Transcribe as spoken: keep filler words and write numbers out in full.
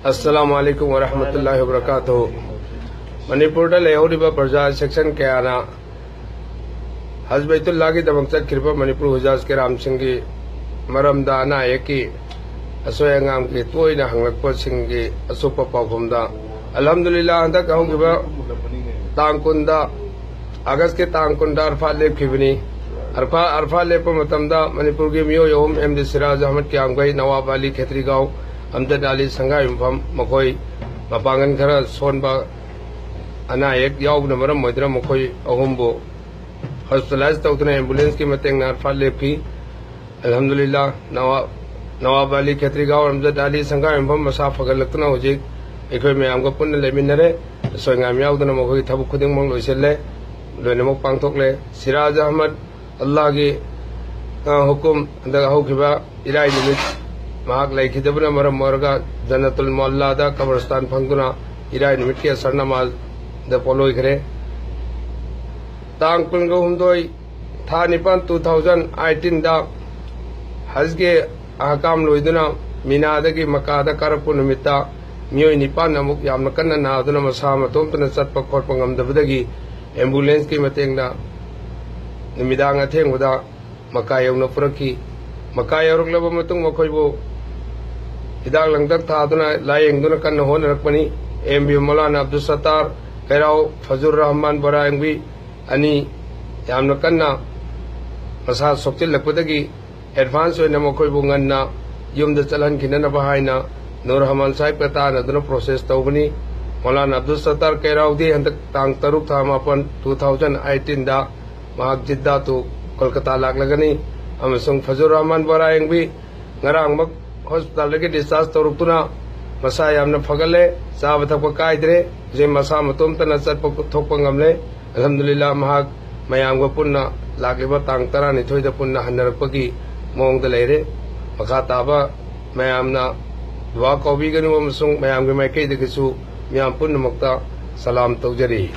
ꯑꯁꯂꯥꯃꯨ ꯑꯂꯥꯏꯀꯨꯝ ꯋꯔꯍꯃꯇꯨꯜꯂꯥꯍꯤ ꯋꯕꯔꯀꯥꯇꯨꯍꯨ꯫ ꯃꯅꯤꯄꯨꯔꯗ ꯂꯩꯍꯧꯔꯤꯕ ꯄ꯭ꯔꯖꯥ ꯁꯦꯛꯁꯟ ꯀꯌꯥꯅ ꯍꯖ ꯕꯩꯇꯨꯜꯂꯥꯒꯤꯗꯃꯛ ꯆꯠꯈꯤꯕ ꯃꯅꯤꯄꯨꯔ ꯍꯨꯖꯥꯖ ꯀꯤꯔꯥꯝꯁꯤꯡꯒꯤ ꯃꯔꯝꯗ ꯑꯅꯥ ꯑꯌꯦꯛꯀꯤ ꯑꯁꯣꯏ ꯑꯉꯥꯝꯒꯤ ꯇꯣꯏꯅ ꯍꯪꯂꯛꯄꯁꯤꯡꯒꯤ ꯑꯆꯨꯞꯄ ꯄꯥꯎꯈꯨꯝꯗ, ꯑꯜꯍꯝꯗꯨꯂꯤꯜꯂꯥ, ꯍꯟꯗꯛ ꯍꯧꯈꯤꯕ ꯇꯥꯡ ꯀꯨꯟꯗ, ꯑꯥꯒꯁꯀꯤ ꯇꯥꯡ ꯀꯨꯟꯗ ꯑꯔꯐꯥꯠ ꯂꯦꯞꯈꯤꯕꯅꯤ꯫ ꯑꯔꯐꯥ-, ꯑꯔꯐꯥꯠ ꯂꯦꯞꯄ ꯃꯇꯝꯗ ꯃꯅꯤꯄꯨꯔꯒꯤ ꯃꯤꯑꯣꯏ ꯑꯍꯨꯝ, ꯑꯦꯝ ꯗꯤ ꯁꯤꯔꯥꯖ ꯑꯍꯃꯗ ꯀꯤꯌꯥꯝꯒꯩ, ꯅꯋꯥꯕ ꯑꯂꯤ ꯈꯦꯇ꯭ꯔꯤꯒꯥꯎ, ꯑꯝꯖꯗ ꯑꯂꯤ ꯁꯪꯒꯥꯏꯌꯨꯝꯐꯝ, ꯃꯈꯣꯏ ꯃꯄꯥꯡꯒꯜ ꯈꯔ ꯁꯣꯟꯕ, ꯑꯅꯥ ꯑꯌꯦꯛ ꯌꯥꯎꯕꯅ ꯃꯔꯝ ꯑꯣꯏꯗꯨꯅ ꯃꯈꯣꯏ ꯑꯍꯨꯝꯕꯨ ꯍꯣꯁꯄꯤꯇꯥꯂꯥꯏꯖ ꯇꯧꯗꯨꯅ ꯑꯦꯝꯕꯨꯂꯦꯟꯁꯀꯤ ꯃꯇꯦꯡꯅ ꯑꯔꯐꯥꯠ ꯂꯦꯞꯈꯤ꯫ ꯑꯜꯍꯝꯗꯨꯂꯤꯜꯂꯥ, ꯅꯋꯥ-, ꯅꯋꯥꯕ ꯑꯂꯤ ꯈꯦꯇ꯭ꯔꯤꯒꯥꯎ, ꯑꯝꯖꯗ ꯑꯂꯤ ꯁꯪꯒꯥꯏꯌꯨꯝꯐꯝ ꯃꯁꯥ ꯐꯒꯠꯂꯛꯇꯨꯅ ꯍꯧꯖꯤꯛ ꯑꯩꯈꯣꯏ ꯃꯌꯥꯝꯒ ꯄꯨꯟꯅ ꯂꯩꯃꯤꯟꯅꯔꯦ꯫ ꯑꯁꯣꯏ ꯑꯉꯥꯝ ꯌꯥꯎꯗꯅ ꯃꯈꯣꯏꯒꯤ ꯊꯕꯛ ꯈꯨꯗꯤꯡꯃꯛ ꯂꯣꯏꯁꯤꯜꯂꯦ, ꯂꯣꯏꯅꯃꯛ ꯄꯥꯡꯊꯣꯛꯂꯦ꯫ ꯁꯤꯔꯥꯖ ꯑꯍꯃꯗ, ꯑꯜꯂꯥꯍꯒꯤ, ꯑ, ꯍꯨꯀꯨꯝ, ꯍꯟꯗꯛ ꯍꯧꯈꯤꯕ ꯏꯔꯥꯏ ꯅꯨꯃꯤꯠ ꯃꯍꯥꯛ ꯂꯩꯈꯤꯗꯕꯅ ꯃꯔꯝ ꯑꯣꯏꯔꯒ ꯖꯟꯅꯇꯨꯜ ꯃꯨꯑꯜꯂꯥꯗ ꯀꯕꯔꯁꯇꯥꯟ ꯐꯪꯗꯨꯅ ꯏꯔꯥꯏ ꯅꯨꯃꯤꯠꯀꯤ ꯑꯁꯔ ꯅꯃꯥꯖꯗ ꯄꯣꯠꯂꯣꯏꯈ꯭ꯔꯦ꯫ ꯇꯥꯡ ꯀꯨꯟꯒ ꯍꯨꯝꯗꯣꯏ, ꯊꯥ ꯅꯤꯄꯥꯟ, two thousand eighteenꯗ ꯍꯖꯒꯤ ꯑꯍꯀꯥꯝ ꯂꯣꯏꯗꯨꯅ ꯃꯤꯅꯥꯗꯒꯤ ꯃꯀꯥꯗ ꯀꯥꯔꯛꯄ ꯅꯨꯃꯤꯠꯇ ꯃꯤꯑꯣꯏ ꯅꯤꯄꯥꯟ ꯑꯃꯨꯛ ꯌꯥꯝꯅ ꯀꯟꯅ ꯅꯥꯗꯨꯅ ꯃꯁꯥ ꯃꯇꯣꯝꯇꯅ ꯆꯠꯄ ꯈꯣꯠꯄ ꯉꯝꯗꯕꯗꯒꯤ ꯑꯦꯝꯕꯨꯂꯦꯟꯁꯀꯤ ꯃꯇꯦꯡꯅ ꯅꯨꯃꯤꯗꯥꯡ ꯑꯊꯦꯡꯕꯗ ꯃꯀꯥ ꯌꯧꯅ ꯄꯨꯔꯛꯈꯤ꯫ ꯃꯀꯥ ꯌꯧꯔꯛꯂꯕ ꯃꯇꯨꯡ ꯃꯈꯣꯏꯕꯨ ꯍꯤꯗꯥꯛ ꯂꯥꯡꯊꯛ ꯊꯥꯗꯨꯅ ꯂꯥꯌꯦꯡꯗꯨꯅ ꯀꯟꯅ ꯍꯣꯠꯅꯔꯛꯄꯅꯤ꯫ ꯑꯦꯝ ꯕꯤ ꯃꯧꯂꯥꯅꯥ ꯑꯕꯗꯨꯜ ꯁꯠꯇꯥꯔ ꯀꯩꯔꯥꯎ, ꯐꯖꯨꯔ ꯔꯍꯃꯥꯟ ꯕꯣꯔꯥ ꯑꯦꯡꯕꯤ ꯑꯅꯤ ꯌꯥꯝꯅ ꯀꯟꯅ ꯃꯁꯥ ꯁꯣꯛꯆꯤꯜꯂꯛꯄꯗꯒꯤ ꯑꯦꯗꯚꯥꯟꯁ ꯑꯣꯏꯅ ꯃꯈꯣꯏꯕꯨ ꯉꯟꯅ ꯌꯨꯝꯗ ꯆꯠꯍꯟꯈꯤꯅꯅꯕ ꯍꯥꯏꯅ ꯅꯨꯔ ꯔꯍꯃꯥꯟ ꯁꯥꯍꯤꯕꯀ ꯇꯥꯟꯅꯗꯨꯅ ꯄ꯭ꯔꯣꯁꯦꯁ ꯇꯧꯕꯅꯤ꯫ ꯃꯧꯂꯥꯅꯥ ꯑꯕꯗꯨꯜ ꯁꯠꯇꯥꯔ ꯀꯩꯔꯥꯎꯗꯤ ꯍꯟꯗꯛ ꯇꯥꯡ ꯇꯔꯨꯛ, ꯊꯥ ꯃꯥꯄꯟ, two thousand eighteenꯗ ꯃꯍꯥꯛ ꯖꯤꯗꯥ to ꯀꯣꯜꯀꯇꯥ ꯂꯥꯛꯂꯒꯅꯤ ꯑꯃꯁꯨꯡ ꯐꯖꯨꯔ ꯔꯍꯃꯥꯟ ꯕꯣꯔꯥ ꯌꯦꯡꯕꯤ ꯉꯔꯥꯡꯃꯛ ꯍꯣꯁꯄꯤꯇꯥꯜꯗꯒꯤ ꯗꯤꯁꯆꯥꯔꯖ ꯇꯧꯔꯛꯇꯨꯅ ꯃꯁꯥ ꯌꯥꯝꯅ ꯐꯒꯠꯂꯦ, ꯆꯥꯕ ꯊꯛꯄ ꯀꯥꯏꯗ꯭ꯔꯦ, ꯍꯧꯖꯤꯛ ꯃꯁꯥ ꯃꯇꯣꯝꯇꯅ ꯆꯠꯄ ꯊꯣꯛꯄ ꯉꯝꯂꯦ꯫ ꯑꯜꯍꯝꯗꯨꯂꯤꯜꯂꯥ, ꯃꯍꯥꯛ ꯃꯌꯥꯝꯒ ꯄꯨꯟꯅ ꯂꯥꯛꯂꯤꯕ ꯇꯥꯡ ꯇꯔꯥꯅꯤꯊꯣꯏꯗ ꯄꯨꯟꯅ ꯍꯟꯅꯔꯛꯄꯒꯤ ꯃꯑꯣꯡꯗ ꯂꯩꯔꯦ꯫ ꯃꯈꯥ ꯇꯥꯕ ꯃꯌꯥꯝꯅ ꯗꯨꯋꯥ ꯀꯧꯕꯤꯒꯅꯨ ꯑꯃꯁꯨꯡ ꯃꯌꯥꯝꯒꯤ ꯃꯥꯏꯀꯩꯗꯒꯤꯁꯨ ꯃꯤꯌꯥꯝ ꯄꯨꯝꯅꯃꯛꯇ ꯁꯂꯥꯝ ꯇꯧꯖꯔꯤ꯫